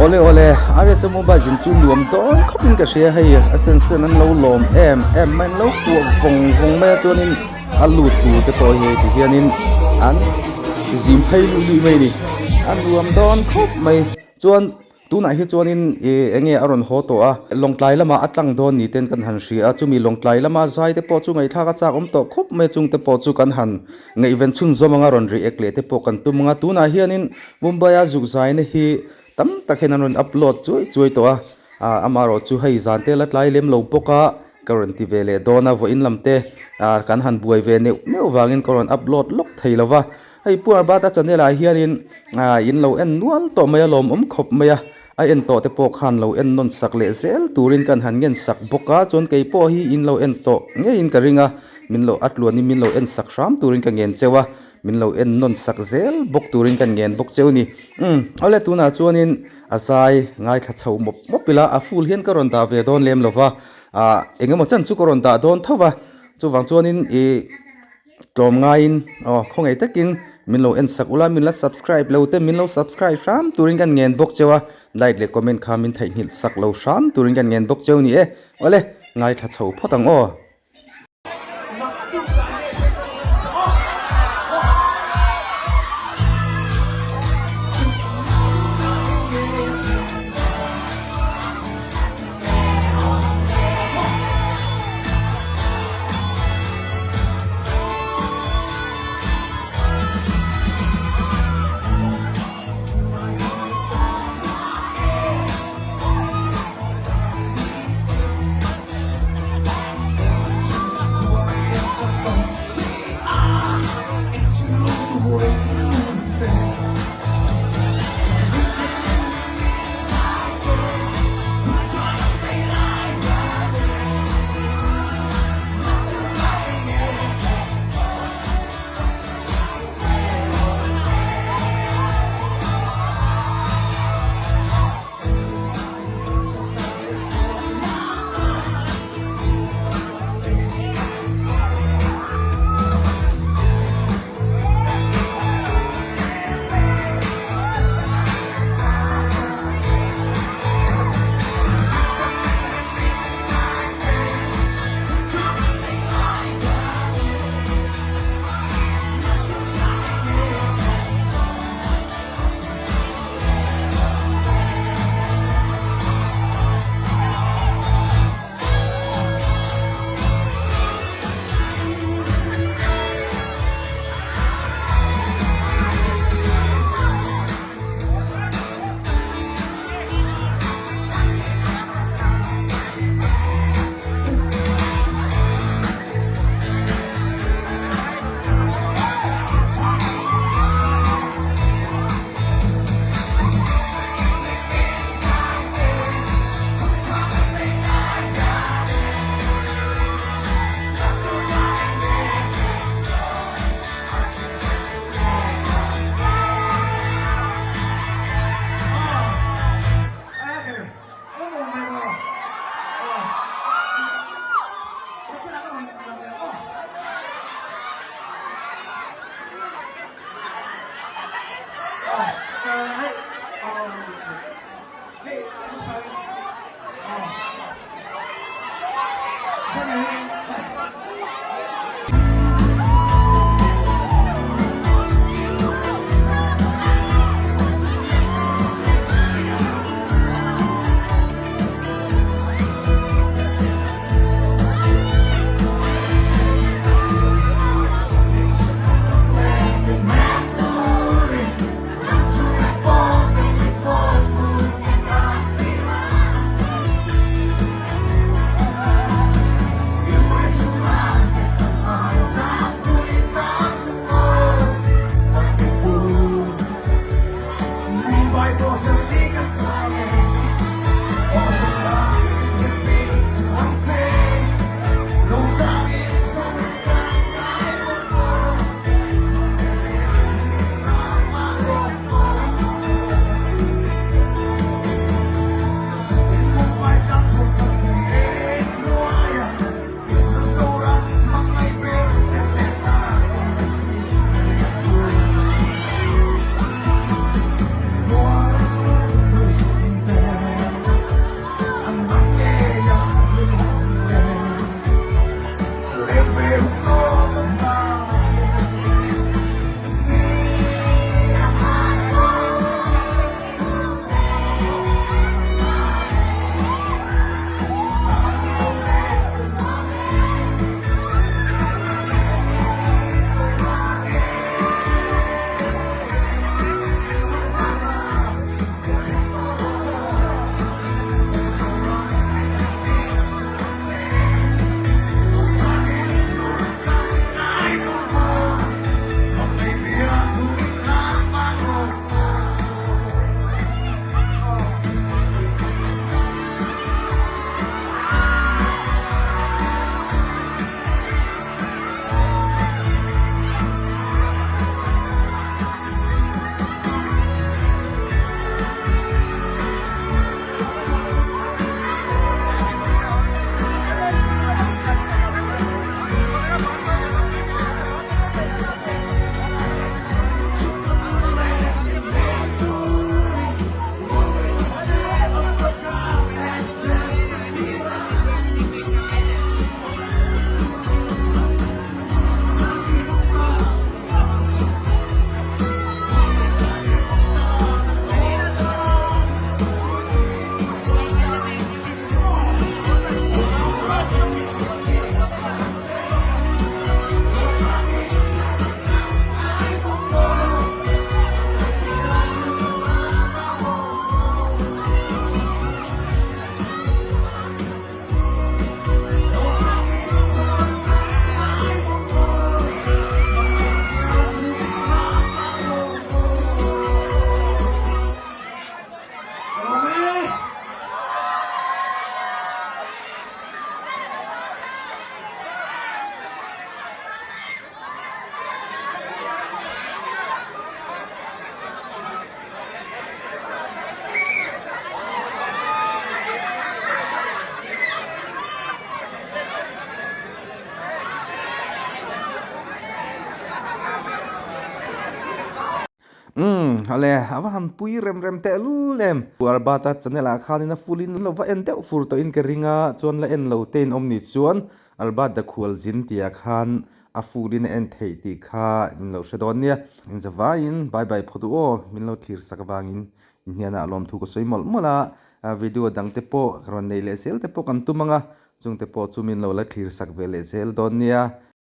Awle awle RSA mobile zin chu nuam dawn khawp in ka hria hei a fans ten an lo lawm em em mai an lo kuah vawng vawng mai a chuanin a lut tur te pawh hi ti hianin an zim phei luih luih mai a ni a nuam dawn khawp mai chuan Tunah hi chuanin ih eng nge a rawn haw tawh a, Lawngtlai lamah a tlang dawn ni ten kan han hria a, chumi Lawngtlai lama zai te pawh chu ngaihthlak a chak awm tawh khawp mai a, chung te pawh chu kan han ngaihven chhunzawm anga rawn react leh te pawh kan tum ang a, tunah hianin Mumbai-a zuk zaina hi tam tak hian an rawn upload chuai chuai tawh a, ah amaherawh chu hei zan te la tlai lem lo bawk a, ka rawn ti ve leh dawn a, vawiin lam te ah kan han buai ve neuh neuh vangin ka rawn upload lawk thei lo va. Hei Pu Arbata channel ah hianin in lo en nual tawh mai a lawmawm khawp mai a, a en tawh te pawh khan lo en nawn sak leh zel turin kan han ngen sak bawk a, chuan kei pawh hi in lo en tawh ngeiin ka ring a, min lo a tluanin min lo en sak hram turin ka ngen cheu a, min lo en nawn sak zel bawk turin kan ngen bawk cheu ni. Umm awle tunah chuanin a zai ngaithla chho mawp mawp ila a full hian ka rawn dah ve dawn lem lova, ah eng emaw chan chu ka rawn dah dawn tho va, chuvang chuanin ih. Tlawm ngaiin aw khawngaih takin min lo en sak ula min la subscribe lo te min lo subscribe hram turin kan ngen bawk cheu a like leh comment kha min theihnghilh sak lo hram turin kan ngen bawk cheu ni e awle ngaithla chho phawt ang aw. Umm awle a va han pui rem rem teh lul em. Pu Arbata channel ah khanin a full in lo va en deuh fur tawhin ka ring a, chuan la en lo te in awm ni chuan Albert the khual zin tih ah khan a full in a en theih tih kha min lo hre dawn nia. In zavaiin bye bye phawt u aw, min lo thlir sak avangin in hnenah lawmthu ka sawi mawlh mawlh a, video dang te pawh rawn nei leh zel te pawh kan tum ang a, chungte pawh chu min lo la thlir sak ve leh zel dawn nia.